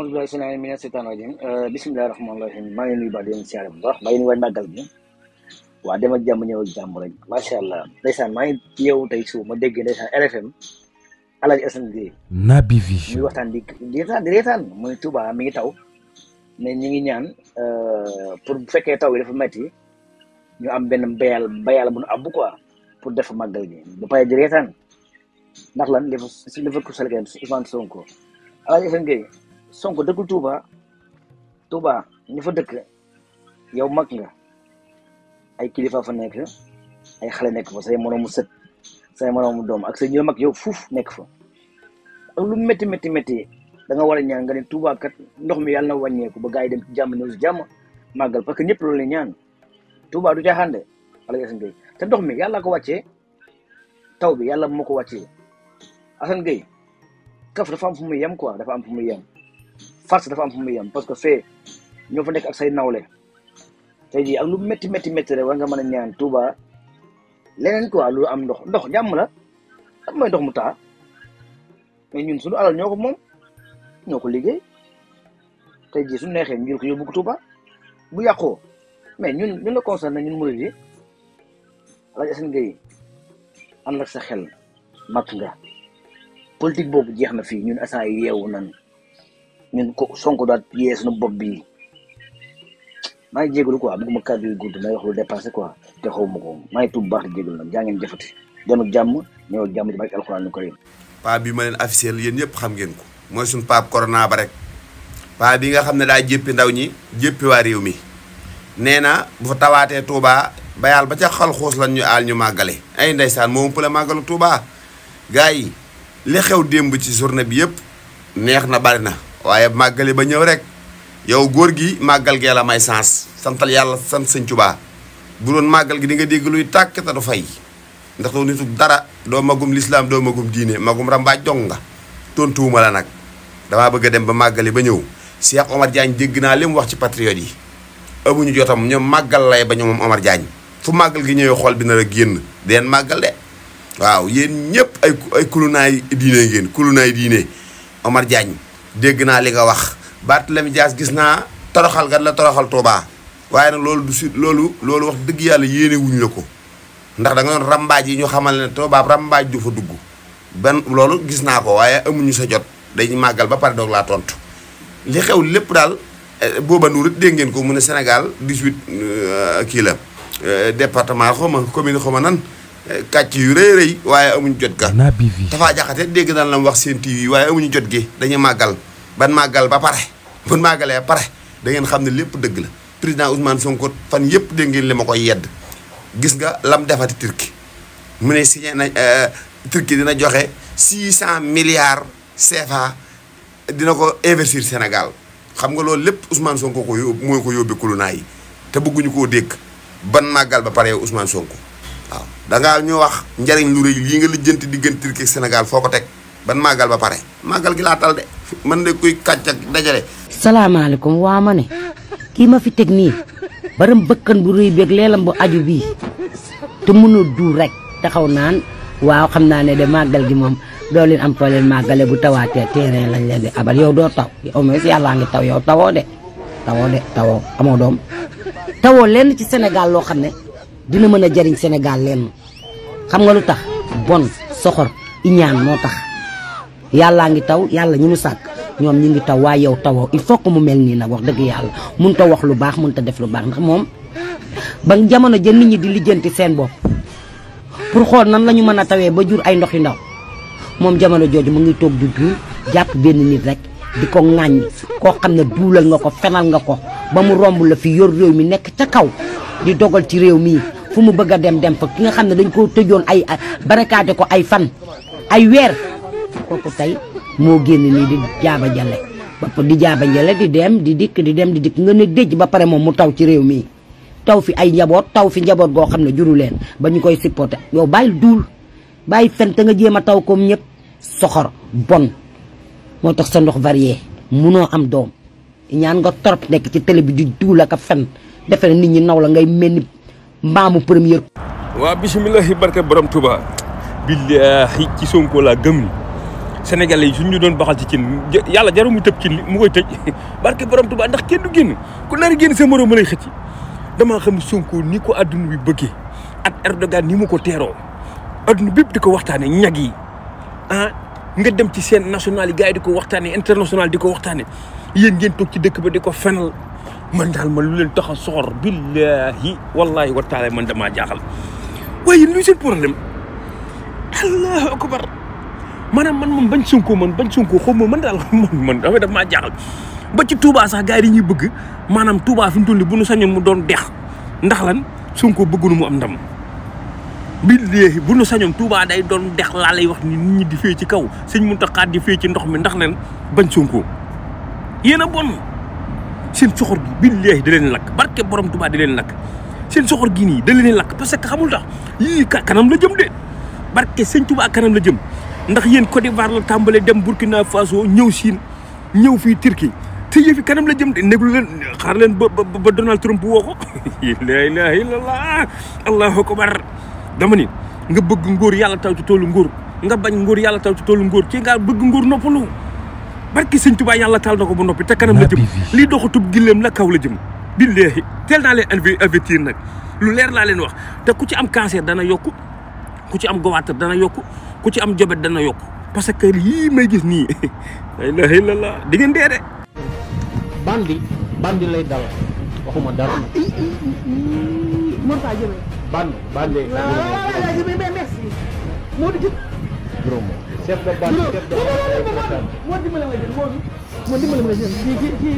auzu billahi mina seytaani rajim bismillahi rahmaani rahim maa ngi nuyu baax di leen siyaare bu baax maa ngi nuyu waay màggal gi waa dem ak jàmm ñëw ak jàmm rek macha allah ndeysaan maa ngi yeewu tey suuf ma dégg ndeysaan RFM Alaaji Assane Gueye Naby Vision muy waxtaan di reetaan muy Touba mi ngi taw mais ñi ngi ñaan pour bu fekkee taw bi dafa metti ñu am benn bayal bu nu abbu quoi pour def màggal gi ba pare di reetaan ndax lan li fa ko salgeen Ousmane Sonko Alaaji Assane Gueye Sonko dëkkul Touba ñu fa dëkk yow mag nga ay kilifa fa nekk ay xale nekk fa say moroomu sët say moroomu doom ak say ñu mag yow fuuf nekk fa ak lu métti da nga war a ñaan nga ne Touba kat ndox mi yàlla na wàññeeku ba gars yi dem ci jàmm ñëw si jàmm màggal parce que ñëpp loolu la ñaan Touba du caaxaan de Alaaji Assane Gueye te ndox mi yàlla ko wàccee taw bi yàlla moo ko wàccee Assane Gueye kaf dafa am fu muy yem quoi dafa am fu muy yem farce dafa am fu muy yem parce que fee ñoo fa nekk ak say nawle tey jii ak lu métti rek war nga mën a ñaan Touba leneen quoi lu am ndox jàmm la ak mooy ndox mu taa mais ñun suñu alal ñoo ko moom ñoo ko liggéey tey jii su neexee ñu jël ko yóbbu ko Touba bu yàqoo mais ñun la concerné ñun murid yi Alaaji Assane Gueye ànd ak sa xel mat nga politique boobu jeex na fii ñun instant yi yeewu nan ñun ko Sonko daal yee suñu bopp bi maa ngi jégalu quoi bëgguma kàddu yu gudd may wax lu dépassé quoi te xaw ma ko maa ngi tuub baax di jégalu nag jaa ngeen jëfati dem ak jàmm ñëw ak jàmm ci barke alxuraan karim paa bi ma leen officiel yéen ñëpp xam ngeen ko mooy suñu paap corona ba rek paa bi nga xam ne daa jéppi ndaw ñi jéppi waa réew mi nee na bu fa tawaatee Touba bayal ba ca xal xuus lan ñu aal ñu màggale ay ndeysaan moom pële màggalu Touba gars yi li xew démb ci journée bi yëpp neex na bari na waaye màggale ba ñëw rek yow góor gi màggal gee la may sens santal yàlla sant sëñ Touba bu doon màggal gi di nga dégg luy tàkk te du fay ndax doo nitu dara doo magum lislaam doo magum diine magum rambaaj dong nga tontuwuma la nag damaa bëgg a dem ba màggali ba ñëw Cheikh Omar Diagne dégg naa li mu wax ci patriote yi amuñu jotam ñoom màggal lay ba ñoom moom Omar Diagne fu màggal gi ñëwee xool bi nar a génn deen màggal de waaw yéen ñëpp ay kulunaay diine ngeen kulunaay diine Omar Diagne dégg naa li nga wax Barthélémy Dias gis naa toroxal gan la toroxal Touba waaye nag loolu du si loolu wax dëgg yàlla yéene wuñ la ko ndax da nga doon rambaaj yi ñu xamal ne Touba rambaaj du fa dugg benn loolu gis naa ko waaye amuñu sa jot dañuy màggal ba pare doog laa tontu li xew lépp daal booba Ndour it dégg ngeen ko mu ne Sénégal 18 kii la département xawma commune xawma nan kàcc yu rëy waaye amuñu jot ga Tafa Jaxate dégg daan la wax seen TV waaye amuñu jot gi dañuy màggal ban màggal ba pare ban màggalee pare da ngeen xam ne lépp dëgg la président Ousmane Sonko fan yëpp dégg ngeen li ma koy yedd gis nga lam defati Turquie mu ne signé na Turquie dina joxe 600 milliards CFA dina ko investir Sénégal xam nga loolu lépp Ousmane Sonko ko yóbbu mooy ko yóbbee kulunaa yi te bëgguñu koo dégg ban màggal ba pare Ousmane Sonko waaw dangaa ñu wax njariñ lu rëy lii nga lijjanti diggante Turquie ak Sénégal foo ko teg ban màggal ba pare màggal gi laa tal de man de kuy kàcc ak dajale. salaamaaleykum waa ma ne kii ma fi teg nii baram bëkkan bu rëy beeg leelam bu aju bii te mënoo duur rek taxaw naan waaw xam naa ne de màggal gi moom doo leen am foo leen màggale bu tawaatee terrain lañ leen di abal yow doo taw yow mooy si yàllaa ngi taw yow tawoo amoo doom tawoo lenn ci Sénégal loo xam ne dina mën a jariñ Sénégal lenn xam nga lu tax bon soxor iñaan moo tax yàllaa ngi taw yàlla ñi mu sàkk ñoom ñi ngi taw waaye yow tawoo il faut que mu mel nii nag wax dëgg yàlla mun ta wax lu baax mun ta def lu baax ndax moom ba jamono ja nit ñi di lijjanti seen bopp pour xool nan la ñu mën a tawee ba jur ay ndox yu ndaw moom jamono jooju mu ngi toog di duul jàpp benn nit rek di ko ŋàññ koo xam ne duulal nga ko fenal nga ko ba mu romb la fi yor réew mi nekk ca kaw di dogal ci réew mii fu mu bëgg a dem fa ki nga xam ne dañ ko tëjoon ay barakaate ko ay fan ay weer kooku tey moo génn nii di jaaba jale ba di jaaba jale di dem di dikk nga ne déj ba pare moom mu taw ci réew mii taw fi ay njaboot taw fi njaboot goo xam ne juru leen ba ñu koy supporté yow bàyyil duul bàyyi fen te nga jéem a taw comme ñëpp soxor bon moo tax sa ndox varié munoo am doom ñaan nga torop nekk ci télé bi di duul ak a fen defe ne nit ñi naw la ngay mel ni mbaamu première. waa bisimilahi barke borom Touba. billahi ci Sonko laa gëm ni sénégalais yi suñ ñu doon baxal ci cin yàlla jaru mu tëb cin li mu koy tëj barke borom Tuubaa ndax kenn du génn ku nar a génn sa morom ma lay xëcc damaa xam Sonko ni ko adduna bi bëggee ak Erdogan ni mu ko teeroo adduna bépp di ko waxtaane ñag yi nga dem ci seen national yi gars yi di ko waxtaane international di ko waxtaane yéen ngeen toog ci dëkk ba di ko fenal man daal man lu leen tax a soxor billahi wallahi wa taala man damaa jaaxal waaye yéen luy seen problème allahu akbar maanaam man moom bañ Sonko xaw ma man daal man dafay daf maa jaaxal ba ci Touba sax gars yi ñuy bëgg maanaam Touba fi mu toll nii bu nu sañoon mu doon dex ndax lan Sonko bëggu nu mu am ndam billahi bu nu sañoon Touba day doon dex laa lay wax ni nit ñi di fee ci kaw sëñ Mountakha di fee ci ndox mi ndax leen bañ Sonko yéen a bon seen soxor gi billahi da leen lakk barke borom Touba da leen lakk seen soxor gi nii da leen lakk parce que xamul tax yii kanam la jëm de barke sëñ Touba kanam la jëm ndax yéen Côte d'Ivoire la tàmbalee dem Burkina Faso ñëw Chine ñëw fii Turquie te yëfi kanam la jëm de néglu leen xaar leen ba Donald Trump woo ko la ilaha illallah allahu akbar dama ni nga bëgg ngóor yàlla taw ci toolu ngóor nga bañ ngóor yàlla taw ci toolu ngóor ci nga bëgg ngóor noppalu barki sëñ Tuubaa yàlla taal na ko ba noppi te kanam la jëm lii doxatub gileem la kaw la jëm billahi teel naa leen avertir nag lu leer laa leen wax te ku ci am cancer dana yokku ku ci am goitre dana yokku ku ci am diabète dana yokku parce que lii may gis nii la ilaha illallah di ngeen dee de bandi lay dal waxuma dara mën faa jëmee bandi merci moo di jëm juróom chef de bande moo dimbale ma jël moo dimbale ma jël kii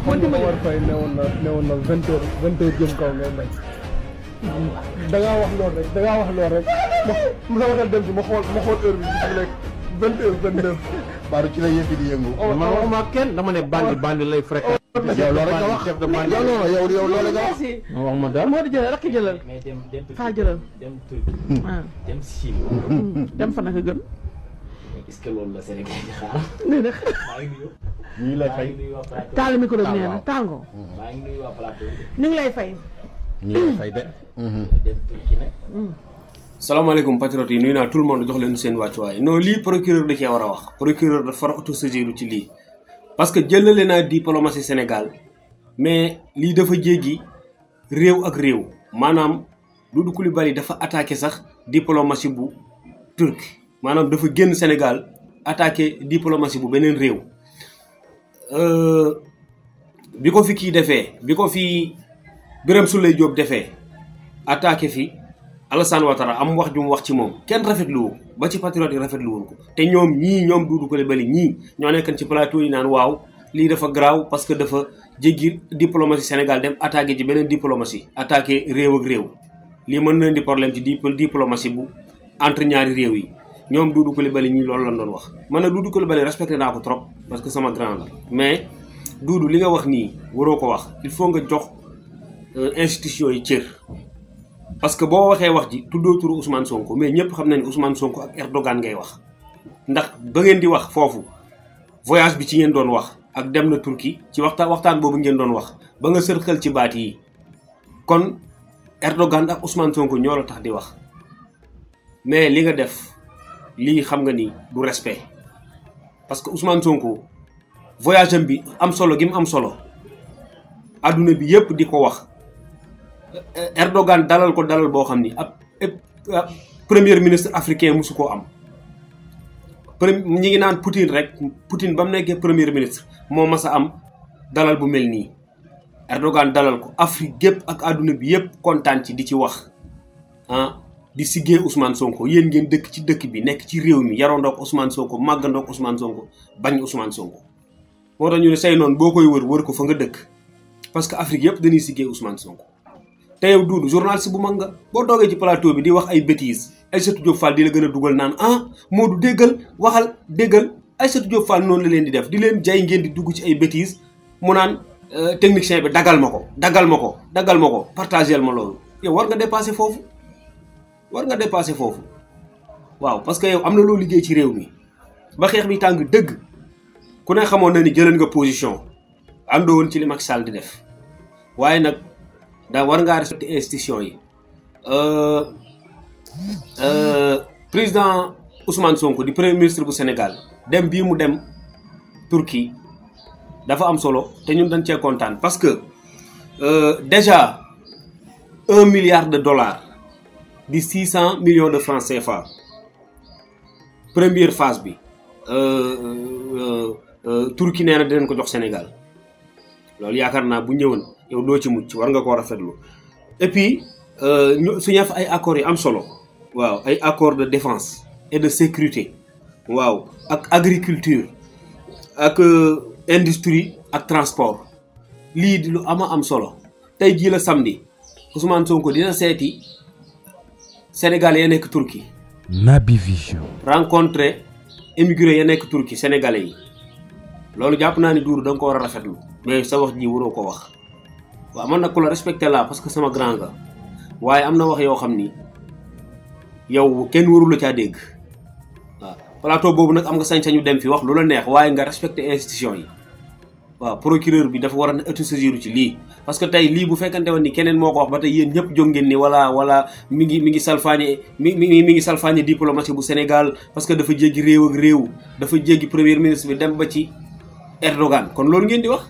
moo dimbale war fay newoon na 20 heures jëm kaw ngay may da ngaa wax lool rek mu sama xel dem ci ma xool heure bi ci lekk 20 heures 29 baaru ci la yëf di yëngu man waxuma kenn dama ne bandi lay fréquenté yow loolu nga wax chef de bande yow loolu nga wax ma wax ma daal moo di jëlal rek jëlal mais dem faa jëlal dem Turquie dem Chine dem fa naka gën est-ce que loolu la Sénégal di xaar nee na maa ngi nuyu ñii lay fay taal micro bi nee na taal nga maa ngi nuyu waa plateau ñu ngi lay fay ñii lay fay de dem Turquie nag salaamaaleykum patriotes yi nuyu naa tout le monde jox leen seen wàccuwaay non lii procureur da cee war a wax procureur dafa war a autosaisir ci lii parce que jëlale naa diplomatie Sénégal mais lii dafa jéggi réew ak réew maanaam Doudou Coulibaly dafa attaqué sax diplomatie bu turc maanaam dafa génn Sénégal attaqué diplomatie bu beneen réew bi ko fi kii defee bi ko fi Birame Souleye Diop defee attaqué fi Alassane Ouattara am wax ju mu wax ci moom kenn rafetlu wu ba ci patriote yi rafetlu woon ko te ñoom Doudou Coulibaly ñii ñoo nekkan ci plateau yi naan waaw lii dafa graaw parce que dafa jéggi diplomatie Sénégal dem attaqué ci beneen diplomatie attaqué réew ak réew lii mën na indi problème ci diplomatie bu entre ñaari réew yi ñoom Doudou Coulibaly ñii loolu lañ doon wax man nag Doudou Coulibaly respecté naa ko trop parce que sama grand la mais Doudou li nga wax nii waroo ko wax il faut nga jox institution yi cër parce que boo waxee wax ji tuddoo turu Ousmane Sonko mais ñëpp xam nañ Ousmane Sonko ak Erdogan ngay wax ndax ba ngeen di wax foofu voyage bi ci ngeen doon wax ak dem na Turquie ci waxtaan boobu ngeen doon wax ba nga sërxal ci baat yi kon Erdogan ak Ousmane Sonko ñoo la tax di wax mais li nga def lii xam nga ni du respect parce que Ousmane Sonko voyage am bi am solo gi mu am solo adduna bi yëpp di ko wax Erdogan dalal ko dalal boo xam ni ab premier ministre africain musu koo am ñi ngi naan Poutine rek Poutine ba mu nekkee premier ministre moo mas a am dalal bu mel nii Erdogan dalal ko Afrique gépp ak adduna bi yëpp kontaan ci di ci wax di siggee Ousmane Sonko yéen ngeen dëkk ci dëkk bi nekk ci réew mi yaroondoog Ousmane Sonko màggandoog Ousmane Sonko bañ Ousmane Sonko moo tax ñu ne say noonu boo koy wër ko fa nga dëkk parce que Afrique yëpp dañuy siggee Ousmane Sonko te yow Doudou journaliste bu mag nga boo toogee ci plateau bi di wax ay bêtises Aïssatou Diop Fall di la gën a dugal naan Modou déggal waxal déggal Aïssatou Diop Fall noonu la leen di def di leen jay ngeen di dugg ci ay bêtises mu naan technicien bi daggal ma ko partagel ma loolu yow war nga dépasser foofu waaw parce que yow am na loo liggéey ci réew mi ba xeex bi tàng dëgg ku ne xamoon na ni jëlal nga position àndoo woon ci li Macky Sall di def waaye nag daa war ngaa respecter institution yi président Ousmane Sonko di premier ministre bu Sénégal dem bii mu dem Turquie dafa am solo te ñun dañ cee kontaan parce que déjà 1 milliard de dollars di 600 millions de francs CFA première phase bi Turquie nee na dinañ ko jox Sénégal loolu yaakaar naa bu ñëwoon yow doo ci mucc war nga koo rafetlu et puis suñu fa ay accords yu am solo waaw ay accords de défense et de sécurité waaw ak agriculture ak industrie ak transport lii di lu am solo tey jii la samedi Ousmane Sonko dina seeti Sénégalais ya nekk Turquie. Naby Vision. rencontré émigré ya nekk Turquie sénégalais yi loolu jàpp naa ni Doudou da nga ko war a rafetlu mais sa wax ji waroo ko wax waaw man nag ku la respecté laa parce que sama grand nga waaye am na wax yoo xam ni yow kenn warul la caa dégg waaw plateau boobu nag am nga sañ-sañu dem fi wax lu la neex waaye nga respecté institution yi waaw procureur bi dafa war a autosaisir ci lii parce que tey lii bu fekkante woon ni keneen moo ko wax ba tey yéen ñëpp jóg ngeen ni wala mi ngi salfaañe mi ngi salfaañe diplomatie bu Sénégal parce que dafa jéggi réew ak réew dafa jéggi premier ministre bi dem ba ci Erdogan kon loolu ngeen di wax